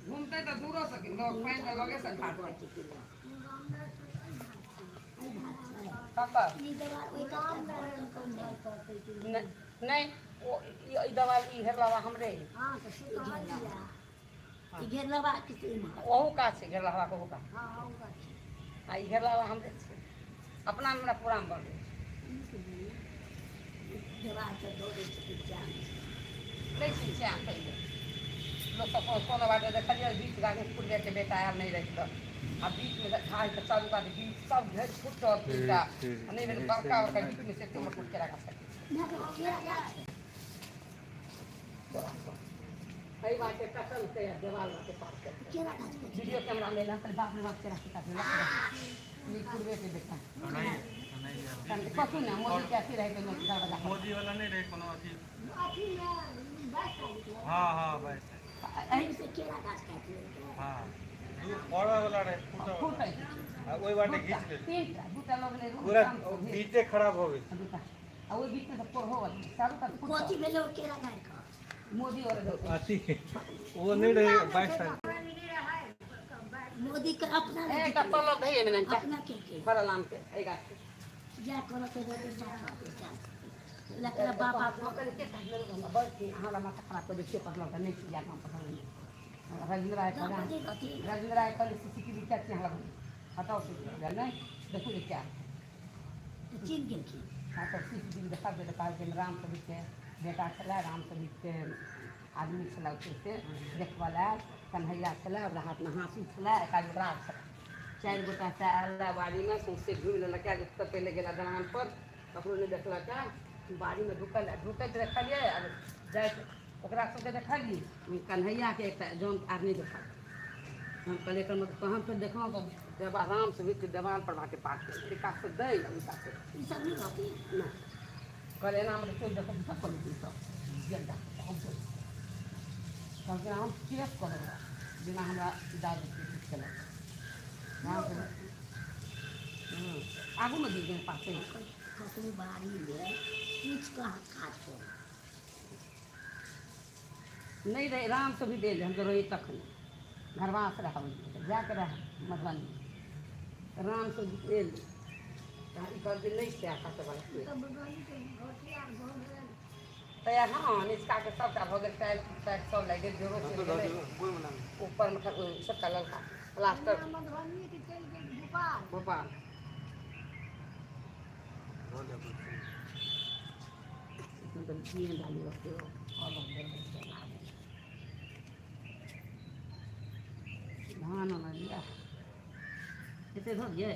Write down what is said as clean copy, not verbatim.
घूमते तऽ दूरो से लोग पानि तऽ लगे से घाट ककर नहि ओ ई दबाइ ई घेरलवा हमरे। ओहू काज छै घेरलवा के, ओहू काज आ ई घेरलवा हमरे छै। अपना हमरा पूरा मे बनबै लै छै चाह पहिले लोक सब कोनो बाटे देखलियै बीच गाड़ी पूर्वे के बेटा आयल नहि रहि तऽ आ बीचमे घास के चारू कात बीच सब घेर फुटल तीनटा नहि भेल बड़का बड़का बीचमे से एते मोट मोट केरा गाछ एहि बाटे कटल छै देवाल बाटे पार वीडियो कैमरा में एला बाप रे बाप केरा के काट ई पूर्वे के बेटा कथू ने मोदी के अथी रहै तऽ दरवाजा मोदी वाला नहि रहै कोनो अथी। हाँ हाँ 22 एहि से केरा गाछ काटि लेलकै। हाँ दू फड़ऽ वाला रहै फूटऽ फूटै आ ओहि बाटे घीच लेलकै। तीनटा दूटा लोग ने पूरा बीचे खराब हो गेल। दूटा आ ओहि बीचमे से कोढ़ो चारू कात फूटल। कथी भेलै ओ केरा गाड़ि कऽ? मोदी और अथी ओ नहि रहै 22 तारीख। मोदी के अपना नहि एकटा जितलै। पल्लव धैये मे ननका अपना के के फड़ल आम के एहि गाछ के। जा करऽ के रहतै लकड़ा बाबा के हमरा बड़ छी अहाँ माथा खराब कऽ दै छियै पढ़लहुँ तऽ नहि छी गाम पढ़ल रविन्द्र राय रविन्द्र राय कहली सीसीटीवी क्या छी अहाँ लग हटाओ से नहि देखू जे क्या चिन्ह गेलखिन। हाँ तऽ सीसीटीवी देखा दे तऽ कहलखिन राम सबीके बेटा छलै, राम सबीके आदमी छलै से देखबऽ लए आयल, कन्हैया छलै, ओकरा हाथमे हाँसू छलै, एक आदमी राज छलै। चारि गोटा से आयल बाड़ीमे सौँसे घुमि लेलक। तऽ पहिले गेला दलान पर, ककरो नहि देखलक। बाड़ीमे ढुकल ढुकैत देखलियै आ जाइत ओकरा सबके देखलियै कन्हैयाके एकटा जन आर नहि देखल। हम कहलियै एकर मतलब तहन फेर देखलहुँ तऽ देवा राम से देवाल पर बाटे पार केलकै, एहि कातसँ दै आ ओहि कातसँ ई सब नहि रहतै। नहि कहलियै एनामे तऽ चोर देखब सब कहलकै सब गेल जा हम कहलकै हम केस कऽ देबै बिना हमरा इजाजतके किछु केलक। आगूमे गिर गेल पासे ककरो बाड़ीमे पूछि कऽ अहाँ काज करू। नहि रहै राम से भी देल हम तऽ रही तखन घरवास रहै जाके रहै मधुबनी राम से भी एल तऽ ई कहलकै नहि छै आकाशवाला तैयार। हँ निचकाके सबटा भऽ गेल, टाइल्स टाइल्स सब लागि गेल, जोरो चलि गेलै ऊपरमे छोटका ललका प्लास्टर। भोपाल धान लिअ एते धऽ दियै।